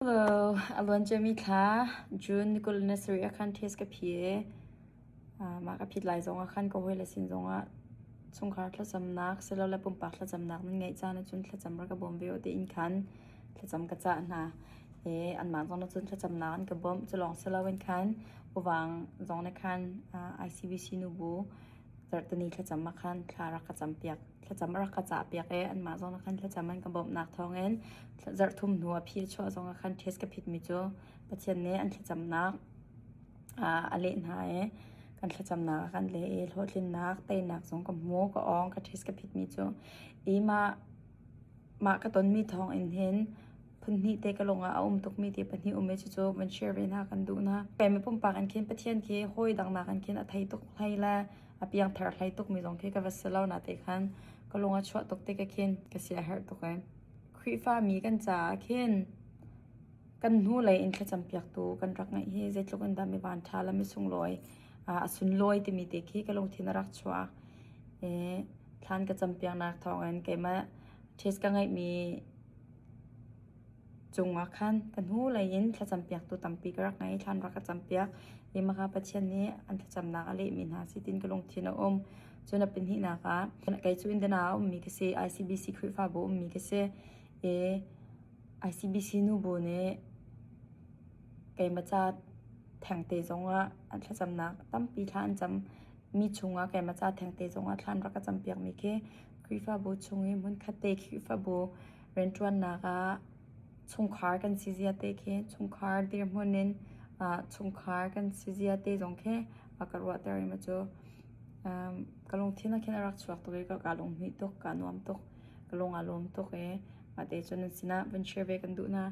Hello, a luanciami thla June ni 27 ah khan test ka phi i mah ka phit lai zongah khan ka hawile sin zongah chungkhar thlacamnak silole pumpak thlacamnak nan ngeih caan ahcun thlacam rak ka bawm ve u tiin khan thlacam ka cah hna. I anmah zong nih cun thlacamnak an ka bawmh. Cu lawng si loin khan uvang zong nih khan ICBC nubu zarhteni thlacam ah khan thla rak ka campiak. Thlacam a rak ka cahpiak i anmah zong nih khan thlacam an ka bawmhnak thawngin zarh thum hnu a phi a chuah zongah khan test ka phitmi cu Pathian nih an thlacamnak a leh hna i kan thlacamnak a kan leh i hlawhtlinnak teinak zong ka hmu ka awng ka test ka phitmi cu i mah mah ka tonmi thawngin hin phunhnih te ka lung ah a um tukmi te pahnih um i cucu van share ve hna kan duh hna. Keimah pumpak in khin Pathian khi hawi dangnak in khin a thei tuk hlei le a piangthar hlei tukmi zong khi ka va si lo na te khan ka lung a chuah tuk tik ah khin ka sia herh tuk ai. Khrihfami kan caah khin kan hnulei in thlacam piaktu kan rak ngeih hi zeitluk in dah mi vanṭha le mi sunglawi a sunlawi timi te khi ka lungthin a rak chuak. I thlan ka campiaknak thawngin keimah test ka ngeihmi cungah khan ka hnulei in thlacam piaktu tampi ka rak ngei. Thlan rak ka campiak. I maka Pathian nih an thlacamnak a lehmi hna si tin ka lungthin a um. Cun a pahnihnak ah kei cu Indiana ah ummi ka si. ICBC Khrihfabu ummi ka si. I ICBC nubu nih keimah ca thengte zongah an thlacamnak tampi thla an cam mi chungah keimah ca thengte zongah thla an rak ka campiakmi khi Khrihfabu chung i hmunkhat te Khrihfabu rianṭuannak ah chungkhar kan si zia te khi chungkhar dirhmun in chungkhar kan si zia te zong khi a ka ruahter i cu ka lungthin ah khin a rak chuak tuk i ka lunghmuih tuk, kaa nuam tuk, ka lung aa lawm tuk i mah te cun nan sinah van share ve kan duh hna.